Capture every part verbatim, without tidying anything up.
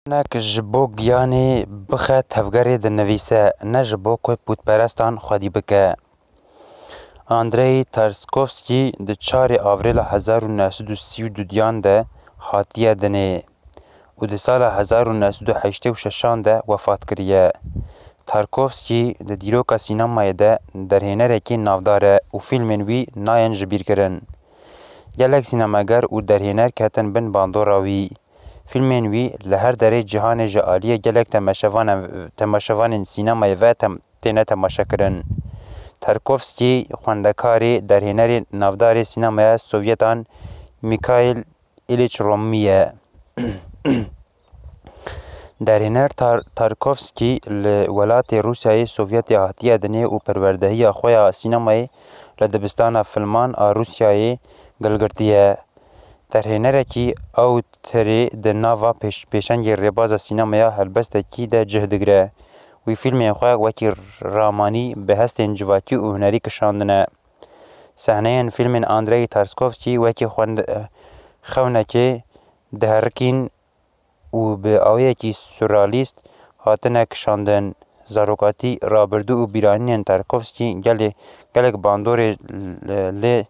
Nek ji bo giyanê bixe tevgerê dinivîse, ne ji bo ku pûtperestan xwedî bike. Andrei Tarkovsky di çarê Avrêla hezar û neh sed û sî û duyan de hatiye dinê û di sala hezar û neh sed û heştê û şeşan de wefat kiriye. Tarkovsky di dîroka sînemayê de derhênerekî navdar e û fîlmên wî nayên jibîrkirin. Gelek sînemager û derhêner ketin bin bandora wî. Fîlmên wî li her derê cîhanê ji aliyê gelek temaşevanan, temaşevanên sînemayê ve tem-, têne temaşekirin. Tarkovsky xwendekarê, derhênerê navdarê sînemaya Sovyetan Mikhail Îlîç Romî ye. Derhêner Tar-, Tarkovsky li welatê Rûsyayê Sovyetê hatiye dinê û perwerdehiya xwe ya sînemayê li dibistana filman a Rûsyayê gilgirtiye. Derhênerekî awtorê di nava pêş-, pêşengê rêbaza sînemeya helbestekî de cih digire. Wî fîlmên xwe wekî ramanî bi hestên civakî û hunerî kişandine. Sehneyên fîlmên Andrei Tarkovsky wekî xwend-, xewnekê diherikîn û bi awiyekî surrealîst hatine kişandin. Zarokatî, rabirdû û bîranînên Tarkovsky gelê, gelek bandorê li, li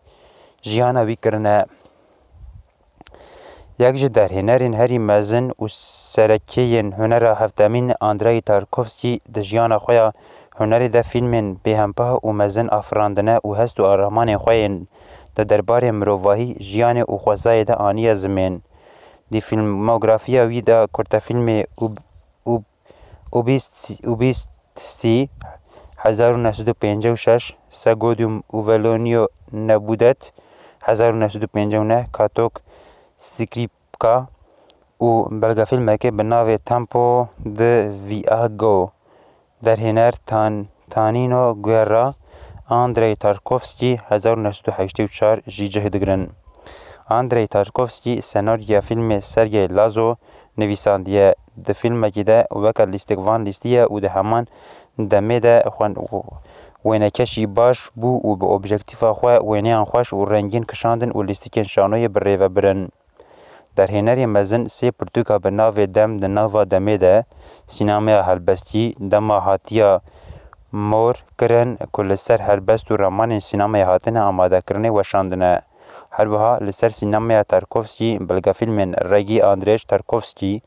jiyana wî kirine. Yek ji derhênerên herî mezin û serekê yên hunera hevtemîn Andrei Tarkovsky di jiyana xwe ya hunerê de fîlmên bêhempa û mezin afirandine û hest û aramanên xwe yên di derbarê mirovahî, jiyanê û xwezayê de aniye zimên. Di fîlmografiya wî de kurtefîlmê û, û Ubist-, Ubistsî hezar û neh sed û pêncî û şeş, Segodium Uvelonio Nebudet hezar û neh sed û pêncî û neh, Katok Skripka û belgefîlmekê bi navê Tempo de Viago. Derhêner Tan-, Tanino Guerra, Andrei Tarkovsky hezar û neh sed û heştê û çar jî cih digirin. Andrei Tarkovsky senaryoya fîlmê Sergey Lazo nivîsandiye. Di fîlmekî de weke lîstikvan lîstiye û di heman demê de xwen-, wênekeşî baş bû û bi objektîfa xwe wêneyan xweş û rengîn kişandin û lîstikên şanoyê bi rê ve birin. Derhênerê mezin sê pirtûka bi navê Dem di nava demê de, sînemeya helbestî, dema hatiya mor kirin ku li ser helbest û ramanên sînemayê hatine amadekirinê weşandine. Her wiha li ser sînemeya Tarkovskî, belgefîlmên Regî Andrêj Tarkovskî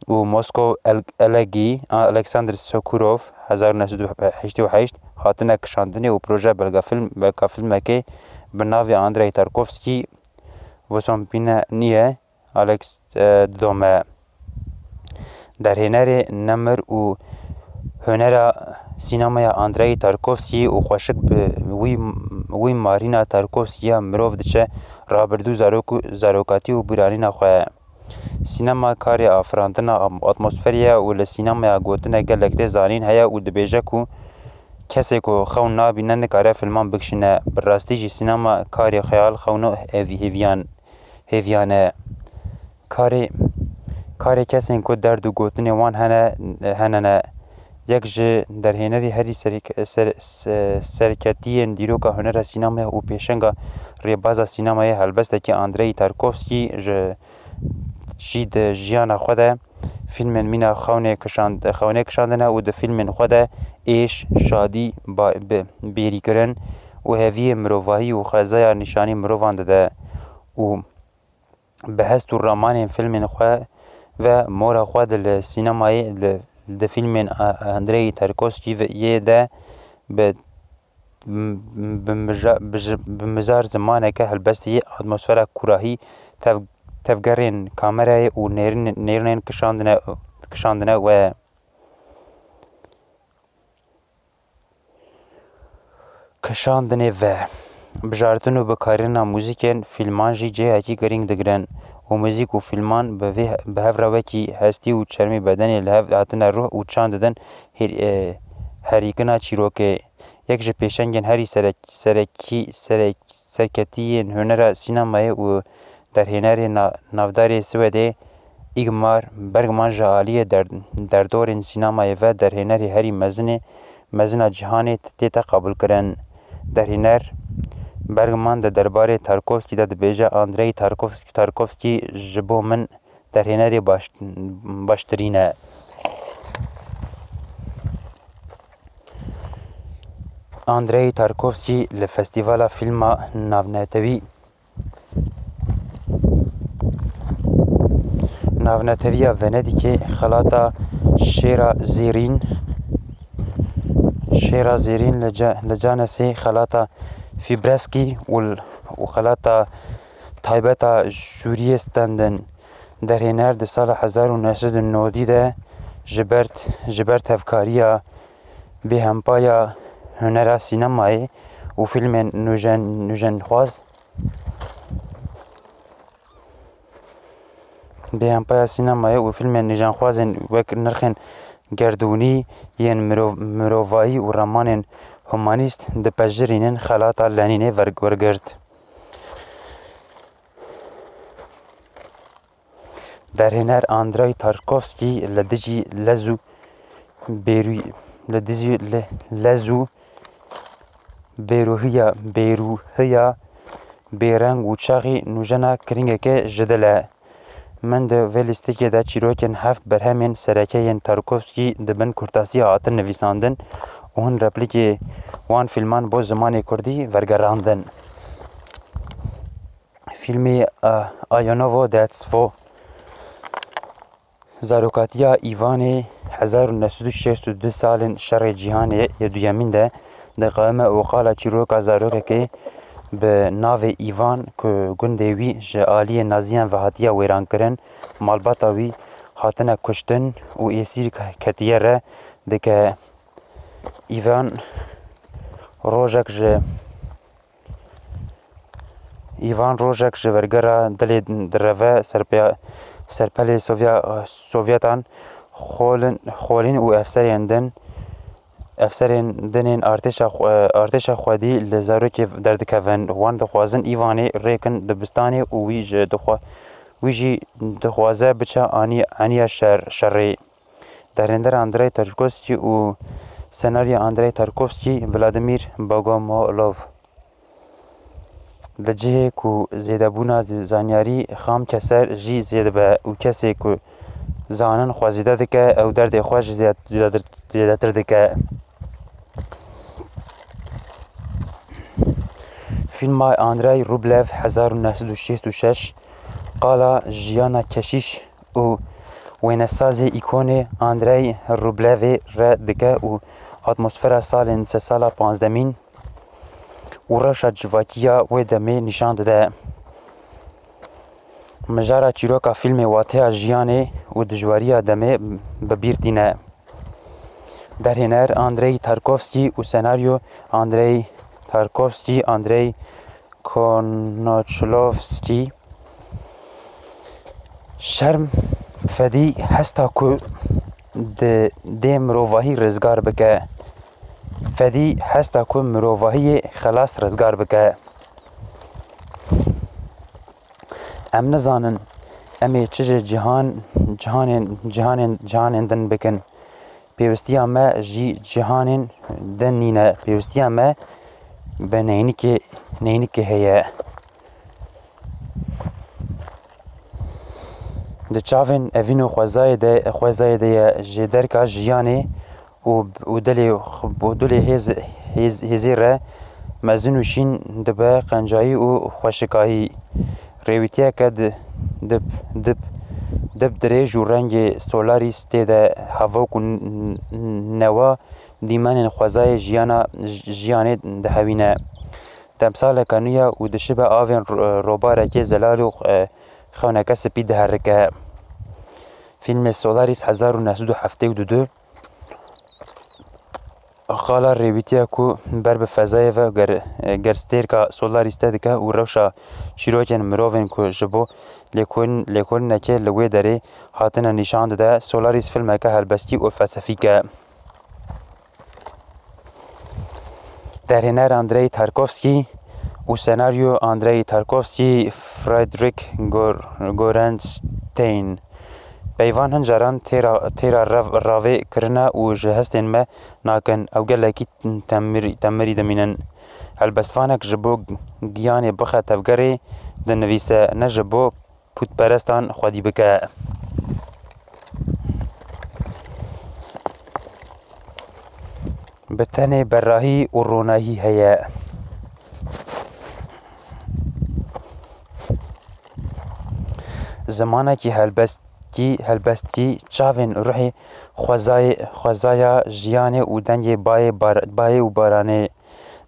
û Moskov El-, Elegî, Alexander Sokurov, hezar û neh sed û heştê û heşt, hatine kişandinê û proje belgefîlm, belgefîlmekê bi navê Andrei Tarkovskî, Vosompineniye, Alex, e, didome. Derhênerê nemir û hunera sînemaya Andrei Tarkovskî û xweşik bi wî, wî Marîna Tarkovskî ya mirov diçe rabirdû zarok û, zarokatî û bîranîna xwe. Sînema karê afirandina am-, atmosferê ye û li sînemaya gotine gelek tê zanîn heye û dibêje ku kesê ku xewn nabîne nikare filman bikişîne. Bi rastî jî sînema karê xeyal, xewn û hêv-, hêviyan, hêviyan e. Karê, karê kesên ku derd û gotinê wan hene, hene ne. Yek ji derhênerî herî serî-, ser-, se-, serketiyên dîroka hunera sînemaya û pêşenga rêbaza sînemayê helbestekî Andrei Tarkovskî ji, jî di jiyana xwe de fîlmên mîna xewnê kişand-, xewnê kişandine û di fîlmên xwe de êş, şadî, ba-, bi-, bêrîkirin û heviyê mirovahî û xwezaya nîşanî mirovan dide û bi hest û ramanên fîlmên xwe ve mora xwe di li sînemayê, li, di fîlmên A-, Andrei Tarkovskî ve yê de bi, bi mija-, bi ji-, bi mizar zimaneke helbestî, atmosfera kûrahî, tev-, tevgerên kamerayê û nêrin-, nêrînên kişandine, kişandine we. Kişandinê ve. Bijartin û bikarîna muzîkên fîlman jî cihekî girîng digirin û muzîk û fîlman bi vê, bi hev re wekî hestî û çermê bedenê li hev hatine ruh û çand didin hêr-, e, herîkina çîrokê. Yek ji pêşengên herî serek-, serekî, serek-, serketî yên hunera sînemayê û derhênerê na-, navdarê Swêdê Ingmar Bergman ji aliyê der-, derdorên sînemayê ve derhênerê herî mezinê, mezin a cîhanê tête qebûlkirin. Derhêner Bergman di derbarê Tarkovskî de dibêje, Andrei Tarkovskî, Tarkovskî ji bo min derhênerê baş, baştirîn e. Andrei Tarkovsky li Festîvala Fîlma Navnetewî Navneteviya Venedîkê xelata Şêra Zêrîn, Şêra Zêrîn li Ca-, li Canesê xelata Fibreski û l-, û xelata taybeta jûriyê stendin. Derhêner di sala hezar û neh sed û nodî de ji ber, ji ber tevkariya bêhempa ya hunera sînemayê û fîlmên nûjen-, nûjenxwaz, bêhempa ya sînemayê û fîlmên nûjenxwazên wek nirxên gerdûnî yên mirov-, mirovayî û ramanên humanîst dipejirînin, xelata Lenînê ver-, wergirt. Derhêner Andrei Tarkovsky li dijî lez û bêrû-, li dijî le-, lez û bêruhiya, bêruhiya bêreng û çaxî nûjena kiringeke ji dil e. Min di vê lîstikê de çîrokên heft berhemên sereke yên Tarkovsky di bin kurtasiya hatin nivîsandin û hin replikê wan fîlman bo zimanê kurdî vergerandin. Fîlmê, eh, Ayonovo Detstvo, zarokatiya Îvanê, hezar û neh sed û şêst û du salên şerê cîhanê yê duyemîn de diqewime û qala çîroka zarokekê bi navê Îvan, ku gundê wî ji aliyê naziyan ve hatiye wêrankirin, malbata wî hatine kuştin û êsîr ketiye re, dike. Îvan rojek ji Îvan rojek ji vergera dilê direve serpeya-, serpelê Sovya-, Sovyetan xolin-, xolîn û efserên din, efserên din ên artêşa xwe-, artêşa xwedî li zarokê derdikevin. Wan dixwazin Îvanê rêkin dibistanê û wî ji dixwe-, wî jî dixwaze biçe anî-, eniya şer-, şerê. Derhênder Andrei Tarkovsky û senaryo Andrei Tarkovsky, Vladimir Bogomolov. Li cihê ku zêdebûna zi-, zanyarî xam keser jî zêde dibe û kesê ku zanin xwe zêde dike, ew derdê xwe jî zêde-, zêdetir, zêdetir dike. Fîlma Andrei Rublev hezar û neh sed û şêst û şeş qala jiyana keşîş û wênesazê îkonê Andrei Rublevê re dike û atmosfera salên sedsala panzdemîn û rewşa civakiya wê demê nîşan dide. Mijara çîroka fîlmê wateya jiyanê û dijwariya demê bi bîr tîne. Derhêner Andrei Tarkovsky û senaryo Andrei Tarkovsky, Andrei Konochlovsky. Şerm fedî hesta ku di dê mirovahî rizgar bike. Fedî hesta ku mirovahiyê xelas rizgar bike. Em nizanin em ê çi ji cihan, cihanên, cihanên, cihanên din bikin. Pêwistiya me jî cihanên din nîne. Pêwistiya me bi neynikê, neynikê heye. Di çavên evîn û xwezayê de, xwezayê de ye, ji derka jiyanê û, û dilê, û dilê hêz, hêz, hêzê re mezin û şîn dibe qencayî û xweşikayî. Rêwîtiyeke di, dip, dip, dip dirêj û rengê Solaris tê de hevok û n-, n-, newa dîmenên xwezayê jiyana, j-, jiyanê dihewîne. Demsaleke nû ye û dişibe avên ro-, robarekê zelal û, e, xewneke spî diherike. Fîlmê Solaris hezar û neh sed û heftê û du qala rêwîtiya ku ber bi fezayê ve ger, ger stêrka Solaris te dike û rewşa çîrokên mirovên ku ji bo lêkolîn-, lêkolînekê li wê derê hatine nîşan dide. Solaris fîlmeke helbestî û felsefîk e. Derhêner Andrei Tarkovsky û senaryo Andrei Tarkovsky, Frederick Gor-, Gorenstein. Peyvan hin caran têra, têra rev-, ravê kirine û ji hestên me nakin. Ew gelekî temirî, temirî dimînin. Helbestvanek ji bo giyanê bixe tevgerê dinivîse, ne ji bo pûtperestan xwedî bike. Bi tenê berahî û ronahî heye. Zimanekî helbestkî, helbestkî çavên ruhê xwezayê, xwezaya jiyanê û dengê bayê bar-, bayê û baranê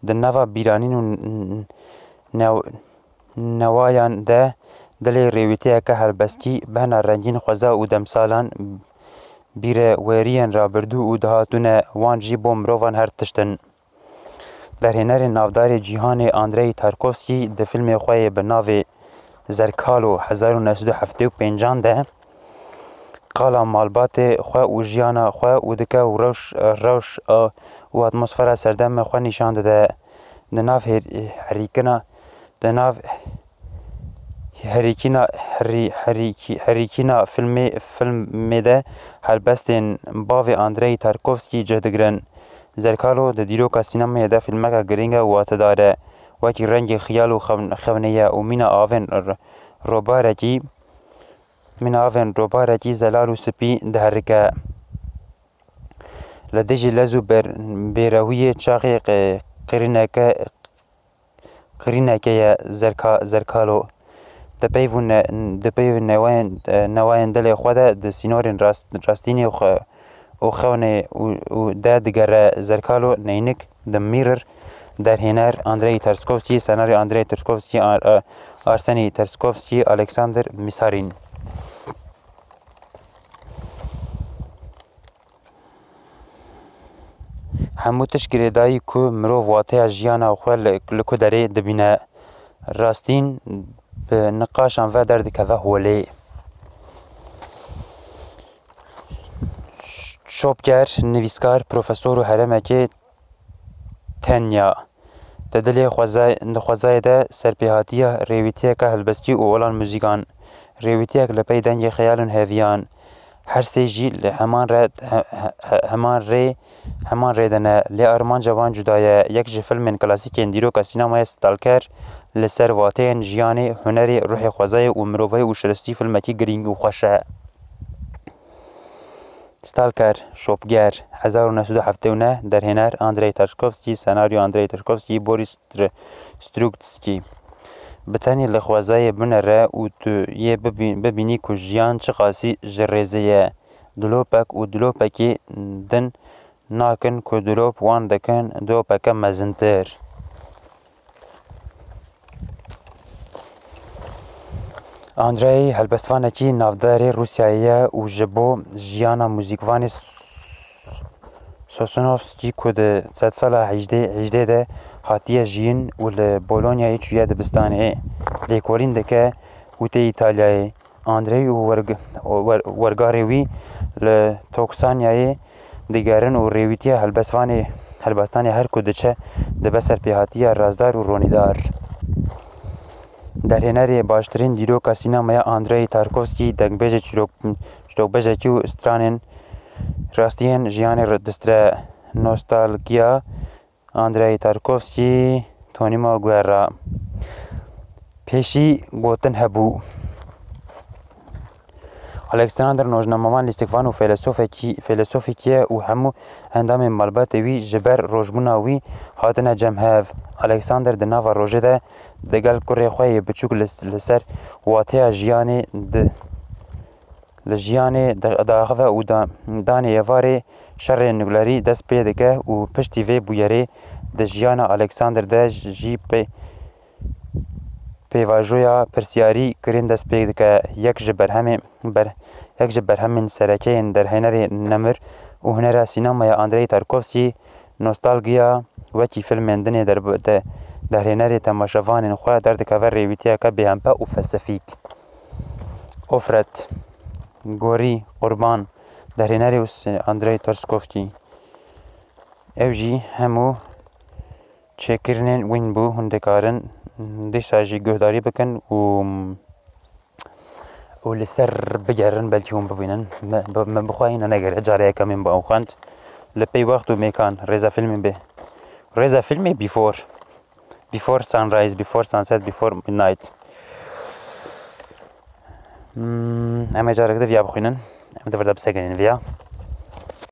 di nava bîranîn û n-, n-, new-, newayan de dilê rêwîtiyeke helbestkî bihna rengîn xweza û demsalan bîreweriyên rabirdû û dahatû ne, wan jî bo mirovan her tişt in. Derhênerê navdarê cîhanê Andrei Tarkovskî di fîlmê xwe yê bi navê Zerkalo hezar û neh sed û heftê û pêncan de qala malbatê xwe û jiyana xwe û dike û rewş, rewş û atmosfera serdemê xwe nîşan dide. Di nav her-, herîkina, di nav herîkîna, herî-, herîkî-, herîkîna filmê, filmê de helbestên bavê Andrei Tarkovskî cih digirin. Zerkalo di dîroka sînemayê de fîlmeke girîng e û watedar e. Wekî rengê xiyal û xewn-, xewnê ye û mîna avên r-, robarekî, mîna avên robarekî zelal û spî diherike. Li dijî lez û ber-, bêrehûyê çaxê qe-, qirîneke, qirîneke ye Zerka-, Zerkalo. Di peyv û ne-, di peyv û newayên, newayên dilê xwe de di sînorên rast-, rastînê xwe û xewnê û, û de digere. Zerkalo neynik di Mirror derhêner Andrei Tarkovskî, senaryo Andrei Tarkovskî, Ar-, Ar-, Arsenî Tarkovskî, Alexander Misarin. Hemû tişt girêdayî ku mirov wateya jiyana xwe li, li ku derê dibîne, rastîn bi niqaşan ve derdikeve holê. Şopker, nivîskar, profesor û herêmekê tenya. Di dilê xwezay-, di xwezayê de serpêhatiya rêwîtiyeke helbestî û olan muzîkan, rêwîtiyek li pey dengê xeyal û heviyan, her sê jî li heman re, he-, he-, he-, heman rê, heman rê de ne, lê armanca wan cuda ye. Yek ji filmên klasîkên dîroka sînemayê Stalker li ser wateyên jiyanê, hunerê, ruhê xwezayê û mirovayê û şiristî filmekî girîng û xweş e. Stalker, Şopger, hezar û neh sed û heftê û neh, derhêner Andrei Tarkovskî, senaryo Andrei Tarkovskî, Boris Str-, Strugatsky. Bi tenê li xwezayê binere û tu yê bibî-, bibînî ku jiyan çiqasî ji rêzê ye. Dilopek û dilopekî din nakin ku dilop wan dikin dilopeke mezintir. Andrei helbestvanekî navdarê Rûsyayê ye û ji bo jiyana muzîkvanê S-, Sosunovskî ku di sedsala hejdê, hejdê de hatiye jiyîn û li Bolonyayê çûye dibistanê, lêkolîn dike û tê Îtalyayê. Andrei û werg-, wer-, wergarê wî li Toksanyayê digerin û rêwîtiya helbestvanê, helbestanê her ku diçe dibe serpêhatiya razdar û ronîdar. Derhênerê baştirîn dîroka sînemaya Andrei Tarkovskî, dengbêjê çîrok-, çîrokbêjekî û stranên rastiyên jiyanê re distire. Nostalgiya Andrei Tarkovskî, Tonî Malguerra. Pêşî gotin hebû. Alexander nojnamevan, lîstikvan û feylesofekî, feylesofekî ye û hemû endamên malbatê wî ji ber rojbûna wî hatine cem hev. Alexander di nava rojê de digel kurê xwe yê biçûk li, li ser wateya jiyanê di, li jiyanê di, diaxive û da, danê êvarê şerê nuklerî dest pê dike û piştî vê bûyerê di jiyana Alexander de jî pê, pêvajoya pirsiyarî kirin dest pê dike. Yek ji berhemê, ber-, yek ji berhemên sereke yên derhênerê Nemir û hunera sînemaya Andrei Tarkovskî, Nostalgiya, wekî filmên dinê derb-, de, derhênerê temaşevanên xwe derdikeve rêwîtiyeke bêhempe û felsefîk. Ofret, Gorî, Qurban, derhênerê û s-, Andrei Tarkovskî. Ew jî hemû çêkirinên wîn bû, hûn dikarin dîsa jî guhdarî bikin û, û li ser bigerin, belkî hûn bibînin. Me, bi, me bi xwe hîna negere, carê yekemîn bû ew xwend. Li pey wext û mêkan, rêza filmê bê. Rêza filmê Before. Before Sunrise, Before Sunset, Before Midnight. Hmm, em ê carek di viya bixwînin. Em di vir de bisekinîn viya.